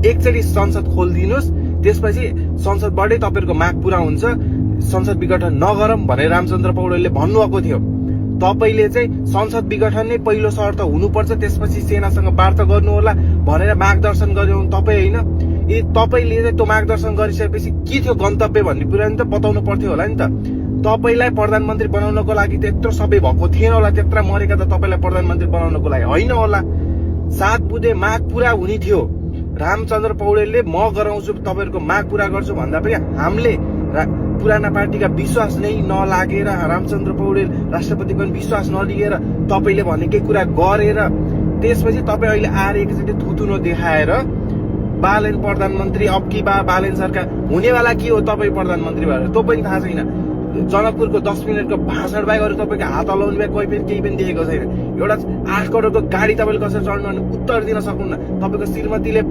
एकचोटि संसद खोलिदिनुहोस्, त्यसपछि संसदबाटै तपाईहरुको माग पूरा हुन्छ, संसद विघटन नगरौं भनेर रामचन्द्र पौडेलले भन्नुभएको थियो। तपाईले चाहिँ संसद विघटन नै पहिलो शर्त हुनुपर्छ, त्यसपछि सेनासँग वार्ता गर्नु होला भनेर मार्गदर्शन गर्नु तपाई हैन। तपाईले चाहिँ त्यो मार्गदर्शन गरिसकेपछि के थियो गन्तव्य भन्ने कुरा नि त बताउनु पर्थ्यो होला नि त। तपाईलाई प्रधानमन्त्री बनाउनको लागि त्यत्रो सबै भएको थिएन होला, त्यत्रा मरेका त तपाईलाई प्रधानमन्त्री बनाउनको लागि हैन होला। 7 बुँदे माग पूरा हुने थियो। रामचन्द्र पौडेलले म गराउँछु तपाईहरुको माग पूरा गर्छु भन्दा पनि हामीले पुराना पार्टीका विश्वास नै नलागेर, रामचन्द्र पौडेल राष्ट्रपतिको विश्वास नलिएर तपाईले भनेकै कुरा गरेर त्यसपछि तपाई अहिले आएर एकचोटि थुथुनो देखाएर बालेन प्रधानमन्त्री अब कि बालेन सरकार हुनेवाला के हो तपाई प्रधानमन्त्री भएर त्यो पनि थाहा छैन। जनकपुरको 10 मिनेटको भाषण बाहेक अरु तपाईको हात हलाउनु बाहेक कोही पनि केही पनि देखेको छैन। एउटा 8 करोडको गाडी तपाईले कसरी चढ्नु भने उत्तर दिन सक्नुहुन्न। तपाईको श्रीमतीले